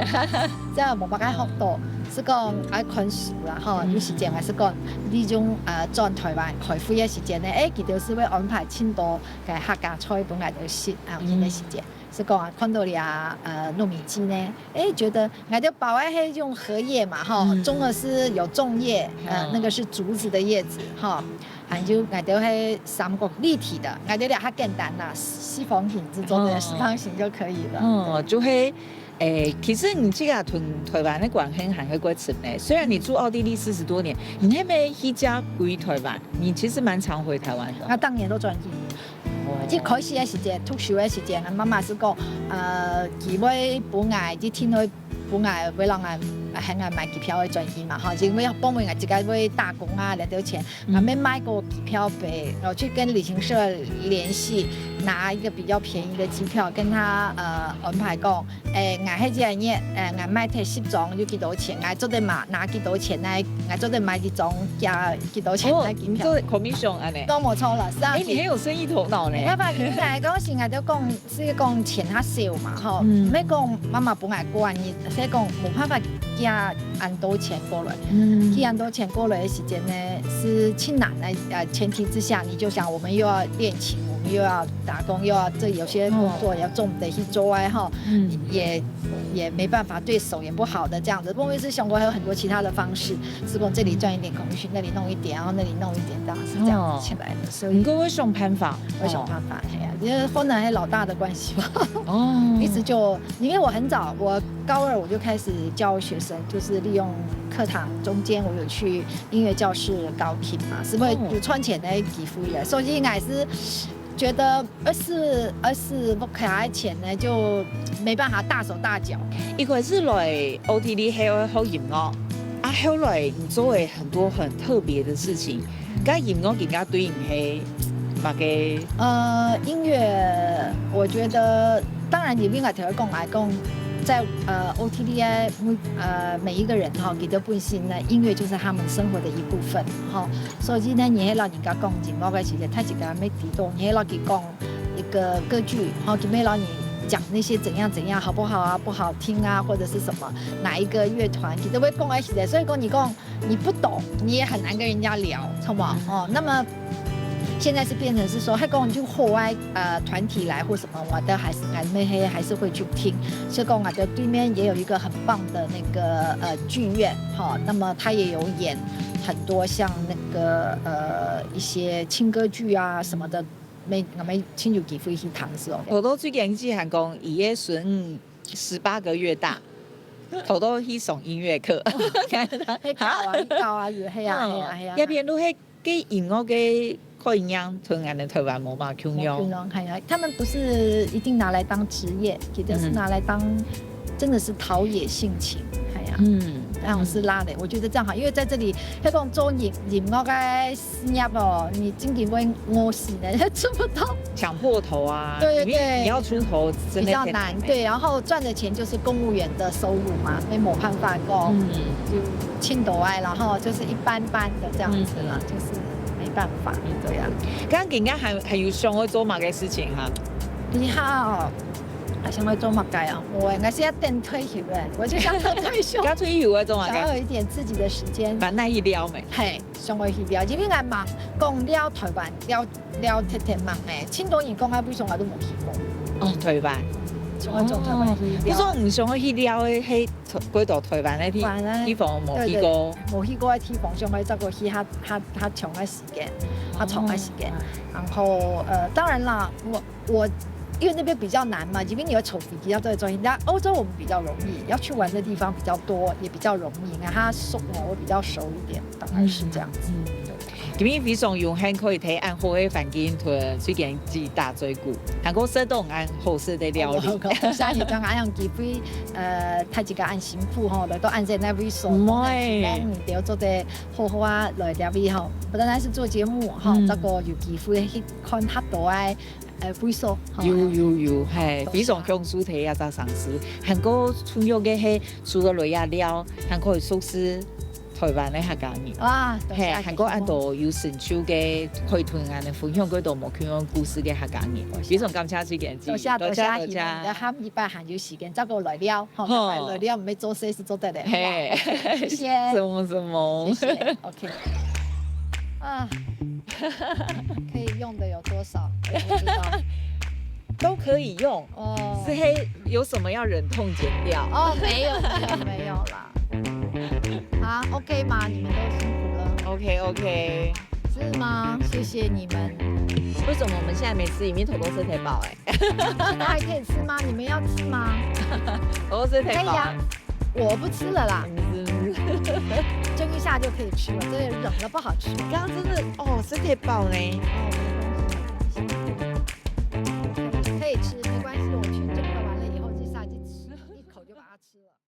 这样没么个学到，是讲爱看书啦吼，有时间还是讲，利用呃转台湾开会的时间呢，哎，佢就是会安排青岛个客家菜分俺都食啊，有的时间。 是讲啊，看到了啊，呃，糯米鸡呢，哎，觉得俺就包个是用荷叶嘛，哈，种的是有粽叶，呃，那个是竹子的叶子，哈，还有俺就系三角立体的，俺就两下简单啦，四方形制作的，四方形就可以了。哦，就系，诶，其实你这个同台湾的关系还会过深呢。虽然你住奥地利四十多年，你那边一家归台湾，你其实蛮常回台湾的。那当年都转去。 一开始个时节，读书个时节，俺妈妈是讲，呃，佢会分𠊎，一定会分𠊎，会让俺，喊俺买机票个转去嘛，哈，因为帮忙俺自家会打工啊，来到钱，俺没买过机票票，我去跟旅行社联系，拿一个比较便宜的机票，跟他呃安排讲，诶，俺迄只月，诶，俺买忒十张有几多钱，俺做得买拿几多钱来，俺做得买一张加几多钱哦，来机票。你做commission安尼。都没错了，是啊。哎，你很有生意头脑呢。没办法，你来讲是俺就讲是讲钱较少嘛，吼，嗯没讲妈妈不爱管你，所以讲没办法加恁多钱过来。嗯寄很多钱过来的时间呢，是挺难的。呃，前提之下，你就想我们又要练琴，我们又要打工，又要这有些工作要重得去做啊，哈，嗯也也没办法，对手也不好的这样子。不过是想过还有很多其他的方式，是从这里赚一点 commission，那里弄一点，然后那里弄一点，这样是这样子起来的。所以你各位上班法，我想办法，哎呀，因为后来还老大的关系吧。哦，一直就因为我很早，我高二我就开始教学生，就是利用课堂中间，我有去音乐教室教琴嘛，是不是哦有赚钱的机会的？所以应该是觉得，而是而是不可爱钱呢，就没办法大手大脚。一开始來奧地利係愛學音樂，啊，後來你做了很多很特別的事情，該音樂更加對你係麼个？呃，音乐，我觉得，当然，因为我头先讲来讲，在呃 O T D 的每呃每一个人哈，佢兜本身呢，音乐就是他们生活的一部分哈。所以呢，你係老人家讲音乐个，其实大家乜知道，你係老佢讲一个歌剧哈，佢乜老你讲那些怎样怎样好不好啊，不好听啊，或者是什么哪一个乐团，佢都会讲个起来。所以讲你讲你不懂，你也很难跟人家聊，好不好？哦，那么现在是变成是说，他跟我们去户外呃团体来或什么，我都还是还没还还是会去听，所以讲啊，就对面也有一个很棒的那个呃剧院哈，那么他也有演很多像那个呃一些轻歌剧啊什么的，没没亲有机会去尝试哦。我都最近只还讲，伊个孙女十八个月大，偷偷去上音乐课。很高啊，很高啊，是，嘿啊，嘿啊，嘿啊。一片都係个音乐个概念，同俺的台湾无嘛共样。共样，嘿啊，他们不是一定拿来当职业，其实是拿来当，真的是陶冶性情，哎呀，嗯，然后是拉的，我觉得这样好，因为在这里，要讲做音音乐个事业哦，你真的会饿死的，吃不到。抢破头啊，对对对你要出头真的比较难，对，然后赚的钱就是公务员的收入嘛，没没办法够，嗯，就青斗爱，然后就是一般般的这样子啦，就是没办法，对呀。刚刚人家还还有想要做么个事情哈？你好，还想要做么个啊？我应该是要等退休了，我就想等退休，刚退休要做么个？想要有一点自己的时间。蛮耐去撩没？嘿，想要去了，因为俺嘛讲了台湾了了特别忙哎，青多年讲啊，为什么都没去过？哦，台湾。想要做台湾去不说你想要去撩的，嘿，过到台湾的地地方没去过。我去过的地方，想要再过去他他他长的时间，他长的时间。然后呃，当然啦，我我因为那边比较难嘛，因为你要坐飞机要坐专业，但欧洲我们比较容易，要去玩的地方比较多，也比较容易。那他熟我我比较熟一点，当然是这样子。今天非常荣幸可以在恁好个环境同水田子打嘴鼓，还过食到恁好食个料理。下一张俺用机会，呃，大家个俺辛苦吼，来到俺在那位所，唔会你都做得好好啊来料理吼，不单单是做节目吼，嗯这个有机会去看他多爱，呃，会所。有有有，嘿，非常享受在这个城市，还过重要个系除了来呀料，还可以熟识台湾的客家人。啊，嘿，还过恁多有成就个，可以同俺们分享更多无共样故事个客家人。非常感谢水田子，多谢多谢，多谢你们的。下一摆还有时间再过来聊，吼，好再过来聊，没做事是做得的。嘿，谢谢，什么什么，谢谢，OK。啊，可以用的有多少？我不知道。都可以用。哦，是嘿，有什么要忍痛剪掉？哦，没有没有没有啦。啊，OK 吗？你们都辛苦了， OK OK，是吗？谢谢你们。为什么我们现在没吃？里面头都是太饱哎，那还可以吃吗？你们要吃吗？头都是太饱可以啊。，我不吃了啦，嗯蒸一下就可以吃了，这个冷的不好吃。刚刚真的哦，是太饱呢。哦，